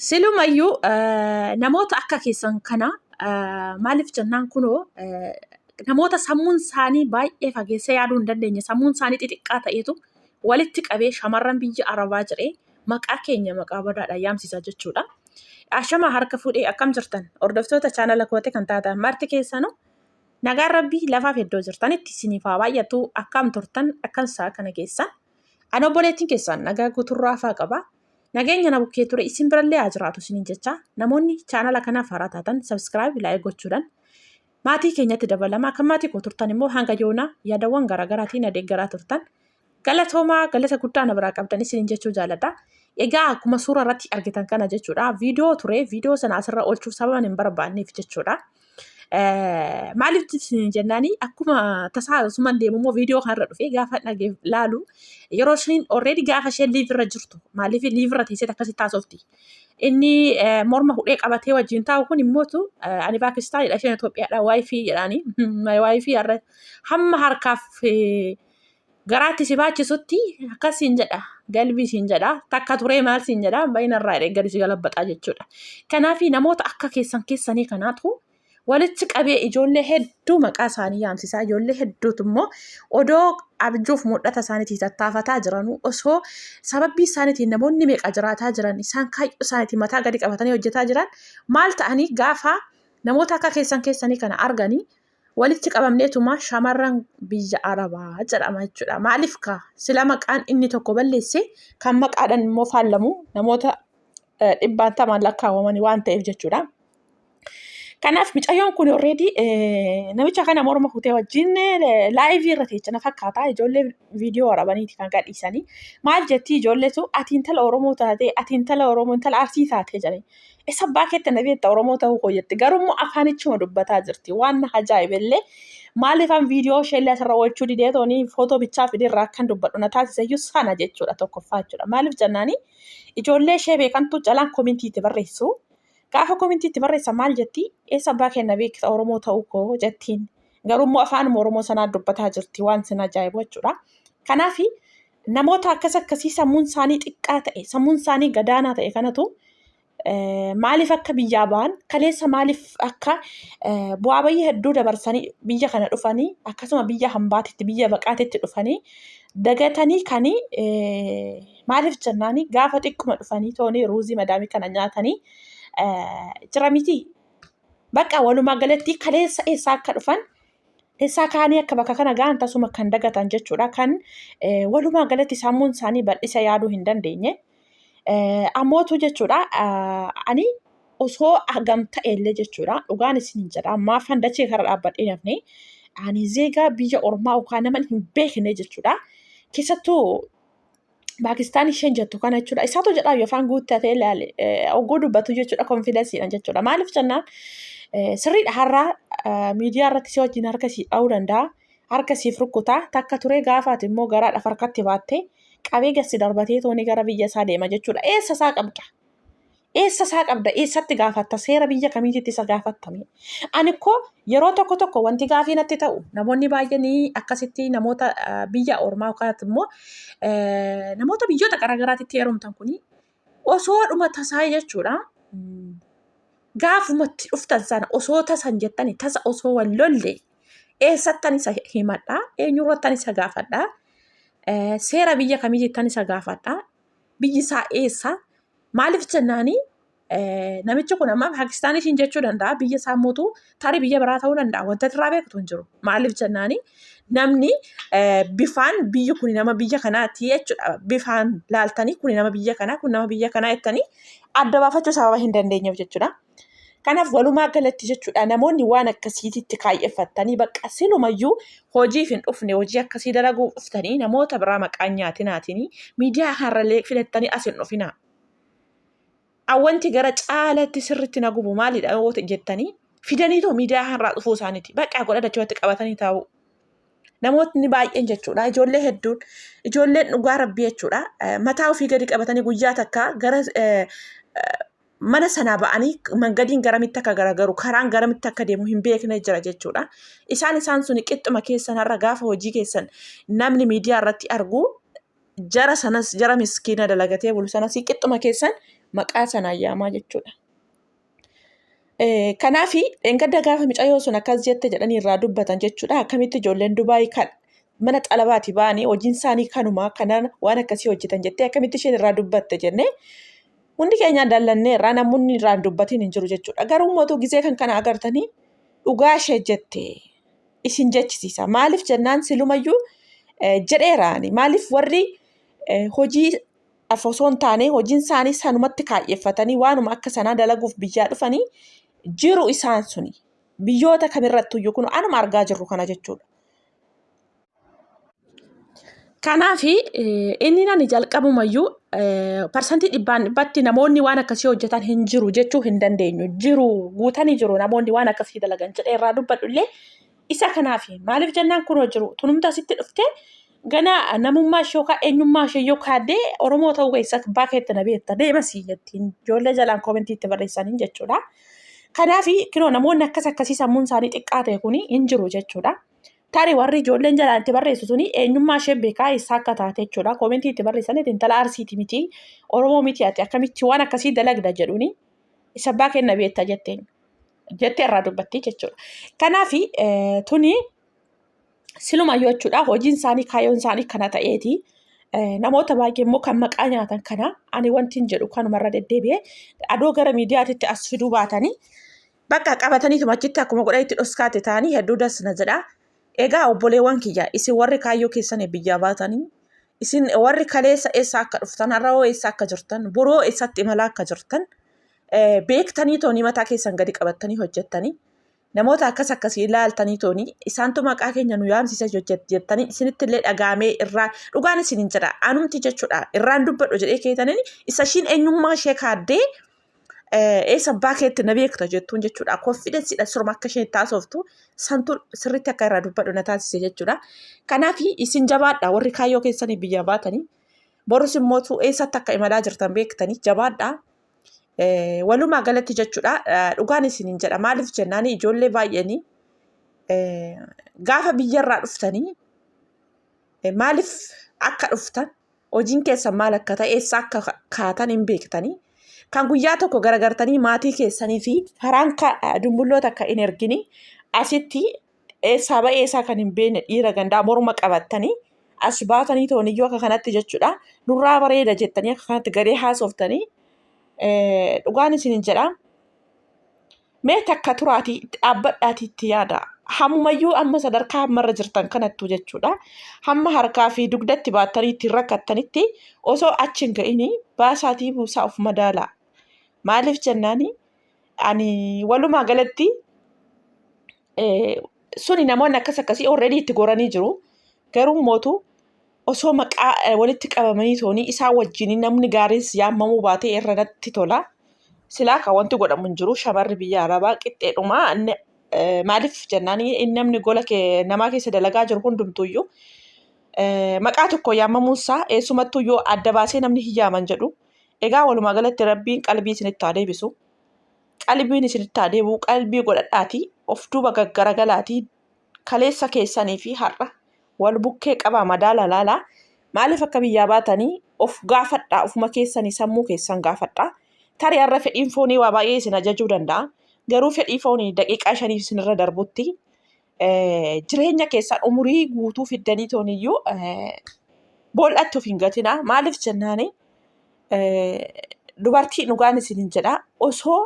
Silumayyuu namoota akka keessan kana maaliif jennaan kunoo namoota sammuun isaanii baay'ee fageessee yaaduu hin dandeenye sammuun isaanii xixiqqaa ta'etu walitti qabee shamarran biyya Arabaa jedhee maqaa keenya maqaa badaadhaan yaamsisa jechuudha. Ashama harka fuudhee akkam jirtan hordoftoota chaanala kootii kan taatan marti keessanuu nagaan rabbii lafaaf iddoo jirtanitti isiniif haa baay'atu akkam turtan akkam sa'a kana keessan. Ani obboleettiin keessan nagaa guuturraa hafaa qaba. Nageenya na bukkee ture isin birallee haa jiraatu isiniin jecha namoonni chaanala kanaaf haaraa taatan subscribe like gochuudhaan maatii keenyatti dabalamaa kan maatii koo turtan immoo hanga yoonaa yaadawwan garaagaraatiin na deeggaraa turtan galatoomaa galata guddaa na biraa qabdan isiniin jechuu jaaladha. Egaa akkuma suura irratti argitan kana jechuudha viidiyoo ture viidiyoo sana asirra oolchuuf sababan hin barbaanneef jechuudha. Maaliif isin jennaani akkuma tasaa asuman deemu immoo viidiyoo kanarra dhufe gaafa dhagee laalu yeroo isheen already gaafa isheen liiv irra jirtu maaliif liiv irra teessee akkasitti haasofti. Inni morma hudhee qabatee wajjin taa'u kun immootu ani Paakistaanidha isheen Itoophiyaadha waayifii jedhaani waayifii har'a hamma harkaaf garaatti si baachisutti akkas siin jedha galbii siin jedha takka turee maal siin jedha baay'ina irraa jedhee gadi si galabbaxaa jechuudha. Kanaaf namoota akka keessan keessanii kanaatu walitti qabee ijoollee hedduu maqaa isaanii yaamsisaa ijoollee hedduutu immoo odoo abjuuf mul'ata isaaniitiin tattaafataa jiranuu osoo sababii isaaniitiin namoonni meeqa jiraataa jiran isaan kaayyoo isaaniitiin mataa gadi qabatanii hojjetaa jiran maal ta'anii gaafa namoota akka keessan keessanii kana arganii Walitti qabamneetuma shamarran biyya Arabaa jedhama jechuudha. Maaliif kaa sila maqaan inni tokko balleesse kan maqaadhaan immoo faallamu namoota dhibbaantamaan lakkaawamanii waan ta'eef jechuudha. Kanaaf mucayyoon kun already namicha kana morma kutee wajjin laayivii irra teecha na fakkaata. Ijoollee viidiyoo waraabaniiti kan gadhiisanii. Maal jettii ijoolleetu ati intala Oromoo taatee ati intala Oromoo intala Arsii taatee jedhanii. Isa abbaa keetti na beekta Oromoo ta'uu koo jette. Garuu immoo afaanichuma dubbataa jirti. Waan na ajaa'ibellee maaliifan viidiyoo isheellee asirra oolchuu didee toonii footoo bichaa fideerraa akkan dubbadhu na taasiseyyuu sana jechuudha tokkoffaa jechuudha. Maaliif jennaani ijoollee ishee beekantu jalaan komintii itti barreessu. Gaafa komintii itti barreessan maal jetti? Eessa abbaa kee na beekta Oromoo ta'uu koo jettiin. Garuu immoo afaanuma Oromoo sanaa dubbataa jirti waan sin ajaa'ibu jechuudha. Kanaaf namoota akkas akkasii sammuun isaanii xiqqaa ta'e sammuun isaanii gadaanaa ta'e kanatu maaliif akka biyyaa ba'an kaleessa maaliif akka bu'aa bayii hedduu dabarsanii biyya kana dhufanii akkasuma biyya hambaatitti biyya baqaatitti dhufanii dagatanii kan maaliif jennaanii gaafa xiqquma dhufanii toonii ruuzii madaamii kana nyaatanii jira miti. Bakka walumaa galatti kaleessa eessaa akka dhufan Eessaa ka'anii akka bakka kana ga'an tasuma kan dagatan jechuudha. Kan walumaa galatti sammuun isaanii bal'isa yaaduu hin dandeenye. Ammootu jechuudha ani osoo hagam ta'ellee jechuudha dhugaan isin hin jedha maafan dachee kara dhaabbadhee nafne ani zeegaa biyya ormaa yookaan nama hin beekne jechuudha. Keessattuu Paakistaan isheen jettu kana jechuudha. Isaatu jedhaa yoo afaan guuttatee ilaale oguu dubbatu jechuudha konfidensiidhaan jechuudha. Maaliif jennaan sirriidha har'aa miidiyaa irratti si wajjin harka si dha'uu danda'a. Harka siif rukkutaa takka turee gaafaati immoo garaadhaaf harkatti baattee qabee gad si darbatee toonii gara biyya isaa deema jechuudha. Eessa isaa qabda? Eessa isaa qabda? Eessatti gaafatta? Seera biyya kamiititti isa gaafattame? Ani koo yeroo tokko tokko wanti gaafii natti ta'u namoonni baay'een akkasitti namoota biyya ormaa yookaan immoo namoota biyyoota garaagaraatitti heerumtan kuni osoo dhuma tasaa jechuudha. Gaafumatti dhuftan sana osoo tasan jettani tasa osoo wal lolle eessattan isa himadha? Eenyurrattan isa gaafadha? Seera biyya kamiitittan isa gaafadha? Biyyi isaa eessa? Maaliif jennaani namichi kun amma Paakistaan ishiin jechuu danda'a biyya isaa mootu tarii biyya biraa ta'uu danda'a wanta irraa beektu hin jiru. Maaliif jennaani namni bifaan biyyi kun nama biyya kanaati jechuudha. Bifaan laaltanii kun nama biyya kanaa kun nama biyya kanaa jettanii adda baafachuu sababa hin dandeenyeef jechuudha. Kanaaf walumaa galatti jechuudha namoonni waan akkasiititti kaayyeffattanii bakka silumayyuu hojiif hin dhufne hojii akkasii dalaguuf dhuftanii namoota biraa maqaan nyaatinaatiin miidiyaa kanarrallee filattanii as hin dhufinaa. Wanti gara caalatti sirriitti na gubu maalidha yoo jettanii fidaniitoo miidiyaa kanarraa dhufuu isaaniiti. Bakka godha dachumatti qabatanii taa'u. Namootni baay'een jechuudha ijoollee hedduun ijoolleen dhugaa rabbii jechuudha mataa ofii gadi qabatanii guyyaa takka gara mana sanaa ba'anii mangadiin garamitti akka garagaru karaan garamitti akka deemu hin beekne jira jechuudha. Isaan isaan suni qixxuma keessan har'a gaafa hojii keessan namni miidiyaa irratti argu jara sanas jara miskiina dalagatee bulu sanas qixxuma keessan Maqaa sanaan yaamaa jechuudha. Kanaaf dheengadda gaafa micayyoo sun akkas jette jedhanii irraa dubbatan jechuudha. Akkamitti ijoolleen Dubaay kan mana xalabaati ba'anii hojiin isaanii kanuma kanaan waan akkasii hojjetan jettee akkamitti isheen irraa dubbatte jennee hundi keenya dallannee irraa namoonni irraa hin dubbatiin hin jiru jechuudha. Garuu mootuu gizee kan kana agartanii dhugaa ishee jette isin jechisiisa. Maaliif jennaan silumayyuu jedheeraani. Maaliif warri hojii af osoo hin taane hojiin isaanii sanumatti kaayyeffatanii waanuma akka sanaa dalaguuf biyyaa dhufanii jiru isaan suni. Biyyoota kamirrattuyyuu kun anuma argaa jirru kana jechuudha. Kanaaf inni nani jalqabumayyuu parsantii dhibbaan dhibbatti namoonni waan akkasii hojjetan hin jiru jechuu hin dandeenyu. Jiru guutanii jiru namoonni waan akkasii dalagan jedhee irraa dubbadhu illee isa kanaaf maaliif jennaan kunoo jiru tunumta asitti dhuftee gana namummaa ishee yookaan eenyummaa ishee yoo kaaddee Oromoo ta'uu keessa abbaa keetti na beekta deema sii jettiin ijoollee jalaan koomentii itti barreessaniin jechuudha. Kanaaf kinoo namoonni akkas akkasii sammuun isaanii xiqqaa ta'e kuni hin jiru jechuudha. Tarii warri ijoolleen jalaan itti barreessu suni eenyummaa ishee beekaa eessaa akka taate jechuudha. Koomentii itti barreessan intala Arsiiti miti Oromoo miti ati akkamitti waan akkasii dalagda jedhuuni isa abbaa kenna beekta jetteen jettee irraa dubbatti jechuudha. Kanaaf tuni silumayyuu jechuudha hojiin isaanii kaayyoon isaanii kana ta'eeti. Namoota baay'ee immoo kan maqaa nyaatan kana ani wanti hin jedhu kanumarra deddeebi'ee adoo gara miidiyaatitti as fiduu baatanii Bakka qabataniituma achitti akkuma godhanitti dhoskaatti ta'anii hedduu das na jedha. Egaa obboleewwan kiyya isin warri kaayyoo keessanii biyyaa baatanii isin warri kaleessa eessa akka dhuftan har'a hoo eessa akka jirtan boroo eessatti imalaa akka jirtan beektanii toonii mataa keessan gadi qabattanii hojjettanii namoota akkas akkasii ilaaltanii toonii isaantu maqaa keenya nu yaamsisa jettanii isinitti illee dhagaamee irraa dhugaan isin hin jedha anumti jechuudha irraan dubbadhu jedhee keetaniin isa ishiin eenyummaa ishee kaaddee eessa abbaa keetti na beekta jettuun jechuudha. Konfidensiidha siruma akka isheen itti haasoftu santu sirriitti akka irraa dubbadhu na taasise jechuudha. Kanaaf isin jabaadha warri kaayyoo keessanii biyyaa baatanii borus immoo eessatti akka imalaa jirtan beektanii jabaadha. Walumaa galatti jechuudha dhugaan isiniin jedha maaliif jennaan ijoollee baay'een gaafa biyyarraa dhuftanii maaliif akka dhuftan Hojiin keessan maal akka ta'e, eessa akka kaatan hin beektanii. Kan guyyaa tokko garagartanii maatii keessanii fi faraanka dumbulloo takka hin ergini asitti eessaa ba'ee eessaa kan hin beekne dhiira gandaa morma qabattanii as baatanii tooniyyuu akka kanatti jechuudha. Nurraa bareeda jettanii akka kanatti gadee haasoftanii dhugaan isinin jedha. Mee takka turaatii itti dhaabbadhaatii itti yaada. Hammayyuu amma sadarkaa ammarra jirtan kanattuu jechuudha. Hamma harkaa fi dugdatti baattanii ittiin rakkattanitti osoo achi hin ga'ini baasaatii buusaa of madaalaa. Maaliif jennaani ani walumaa galatti suni namoonni akkas akkasii already itti goranii jiru. Garuu mootu osoo maqaa walitti qabamanii toonii isaan wajjin namni gaariis yaamamuu baatee irra natti tola. Silaa kan wanti godhamu hin jiru shamarri biyya arabaa qixxeedhuma inni maaliif jennaan inni namni gola namaa keessa dalagaa jiru hundumtuuyyuu maqaa tokko yaamamuunsaa eessumattuu yoo adda baasee namni hin yaaman jedhu. Egaa walumaa galatti rabbiin qalbii isinitti haa deebisu. Qalbiin isinitti haa deebi'u qalbii godhadhaatii of duuba gaggaragalaatii kaleessa keessanii fi har'a wal bukkee qabaa madaala laalaa maaliif akka biyyaa baatanii of gaafadhaa ofuma keessanii sammuu keessan gaafadhaa tarii har'a fedhiin foonii waa baay'ee isin ajajuu danda'a garuu fedhii foonii daqiiqaa shaniif isinirra darbutti jireenya keessan umurii guutuu fiddanii tooniyyuu bool'atti of hin gatinaa maaliif jennaani dubartii dhugaan isinin jedha osoo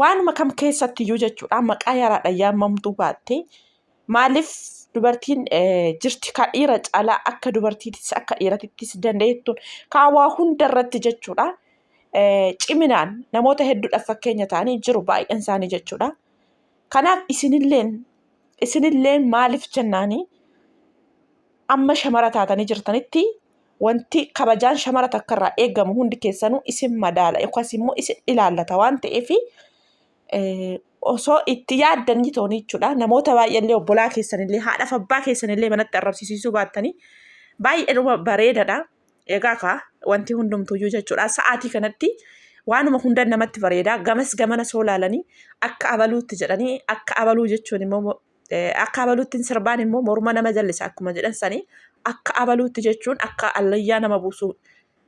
waanuma kam keessattiyyuu jechuudha maqaa yaraadhaan yaamamtuu baatte maaliif dubartiin jirti kan dhiira caalaa akka dubartiittis akka dhiiratittis dandeettuun kan waa hunda irratti jechuudha ciminaan namoota hedduudhaaf fakkeenya ta'anii jiru baay'een isaanii jechuudha. Kanaaf isinilleen isinilleen maaliif jennaanii amma shamara taatanii jirtanitti wanti kabajaan shamara takka irraa eegamu hundi keessanuu isin madaala yookaas immoo isin ilaallata waan ta'eef osoo itti yaaddanii toonii jechuudha. Namoota baay'eellee obbolaa keessanillee haadhaaf abbaa keessanillee manatti arrabsiisuu baattanii baay'eedhuma bareedadha. Egaa kaa wanti hundumtuyyuu jechuudha. Sa'aatii kanatti waanuma hunda namatti bareeda. Gamas gamana soo laalanii akka abaluutti jedhanii akka abaluu jechuun immoo akka abaluutti hin sirbaan immoo morma nama jallisa akkuma jedhan sanii akka abaluutti jechuun akka allayyaa nama buusu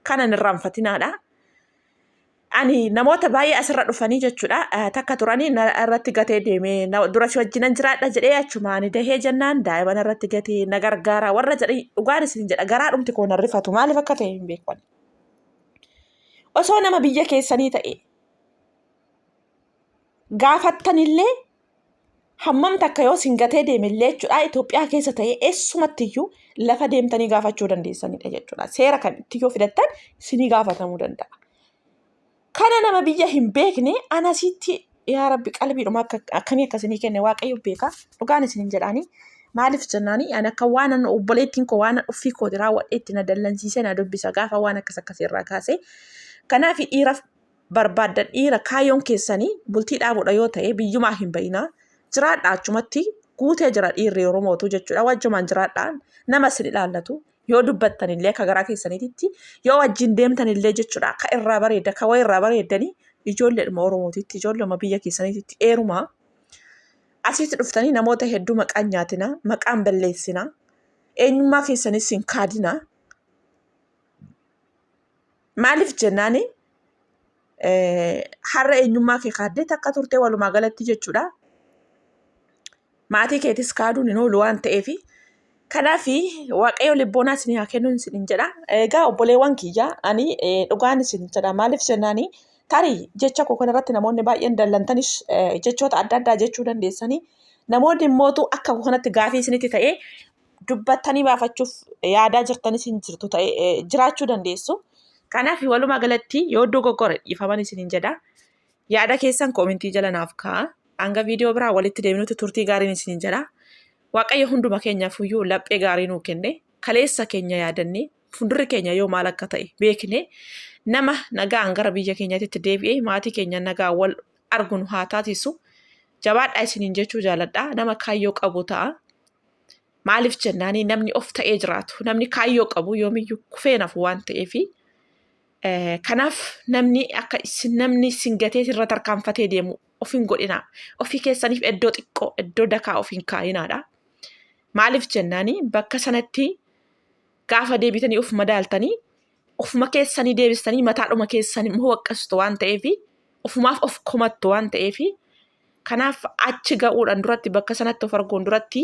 kana hin irraanfatinaadha. Ani namoota baay'ee asirra dhufanii jechuudha. Takka turanii na irratti gatee deemee dura si wajjinan jiraadha jedhee achuma ani dahee jennaan daa'ima na irratti gatee na gargaara warra jedhanii dhugaan isin jedha garaa dhumti koo na rifatu maaliif akka ta'e hin beeku. Ani. Osoo nama biyya keessanii ta'e gaafattanillee hammam takka yoo isin gatee deemellee jechuudha Itoophiyaa keessa ta'ee eessumattiyyuu lafa deemtanii gaafachuu dandeessanidha jechuudha. Seera kamitti yoo fidattan isinii gaafatamuu danda'a. Kana nama biyya hin beekne anasitti yaa rabbi qalbiidhuma akka akkamii akka isinii kenne waaqayyo beeka dhugaan isin jedhaanii maaliif jennaanii ani akka waan an obboleettiin koo waan uffii kooti raawwadheetti na dallansiisee na dubbisa gaafa waan akkas akkasii irraa kaasee kanaaf dhiiraaf barbaaddan dhiira kaayyoon keessanii bultii dhaabuudha yoo ta'e biyyumaa hin ba'inaa jiraadhaa achumatti guutee jira dhiirri Oromootu jechuudha wajjumaan jiraadhaa nama isin ilaallatu yoo dubbattan illee akka garaa keessaniititti yoo wajjin deemtan illee jechuudha akka irraa bareedda akka wayii irraa bareeddanii ijoolleedhuma Oromootitti ijoolleedhuma biyya keessaniititti eerumaa asitti dhuftanii namoota hedduu maqaan nyaatina maqaan balleessina eenyummaa keessanis hin kaadina maaliif jennaani har'a eenyummaa kee kaaddee takka turtee walumaa galatti jechuudha. Maatii keetis kaaduun hin oolu waan ta'eef. Kanaaf Waaqayyo libboonaa isin haa kennuun isin jedha. Egaa obboleewwan kiyya ani dhugaan isin jedha maaliif jennaani tarii jecha koo kanarratti namoonni baay'een dallantanis jechoota adda addaa jechuu dandeessanii namoonni immootu akka koo kanatti gaafii isinitti ta'ee dubbattanii baafachuuf yaadaa jirtanis hin jirtu ta'e jiraachuu dandeessu. Kanaaf walumaa galatti yoo dogoggore dhiifaman isiniin jedha. Yaada keessan koomentii jala naaf kaa'a. Hanga viidiyoo biraa walitti deebinutti turtii gaariin isiniin jedha. Waaqayyo hunduma keenyaaf iyyuu laphee gaarii nuu kenne kaleessa keenya yaadannee fuuldurri keenya yoo maal akka ta'e beekne nama nagaan gara biyya keenyaatti deebi'ee maatii keenya nagaan wal argu nu haa taasisu. Jabaadhaa isiniin jechuu jaaladha. Nama kaayyoo qabu ta'a. Maaliif jennaani namni of ta'ee jiraatu namni kaayyoo qabu yoomiyyuu kufee nafu waan ta'eefi kanaaf namni akka isin namni isin gatee irra tarkaanfatee deemu of hin godhinaa. Ofii keessaniif iddoo xiqqoo iddoo dakaa of hin kaa'inaadha. Maaliif jennaani bakka sanatti gaafa deebitanii of madaaltanii ofuma keessanii deebistanii mataadhuma keessan immoo waqqastu waan ta'eefi ofumaaf of komattu waan ta'eefi kanaaf achi ga'uudhaan duratti bakka sanatti of arguun duratti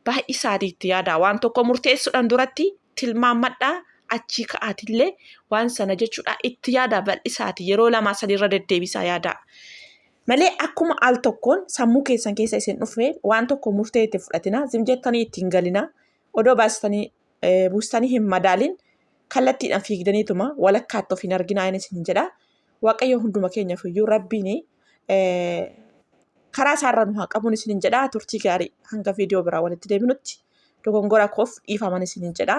baay'isaatii itti yaadaa waan tokko murteessuudhaan duratti tilmaammadhaa achii ka'aatillee waan sana jechuudha itti yaadaa bal'isaati yeroo lamaa sadiirra deddeebisaa yaadaa. Malee akkuma al tokkoon sammuu keessan keessa isin dhufe waan tokko murtee itti fudhatina zim jettanii ittiin galina odoo baastanii buustanii hin madaalin kallattiidhaan fiigdaniituma walakkaatti of hin arginaa inni isin jedha. Waaqayyo hunduma keenyaaf iyyuu rabbiin karaa isaarra nu haa qabuun isin jedha. Turtii gaarii hanga viidiyoo biraa walitti deebinutti dogongora koof dhiifaman isin jedha.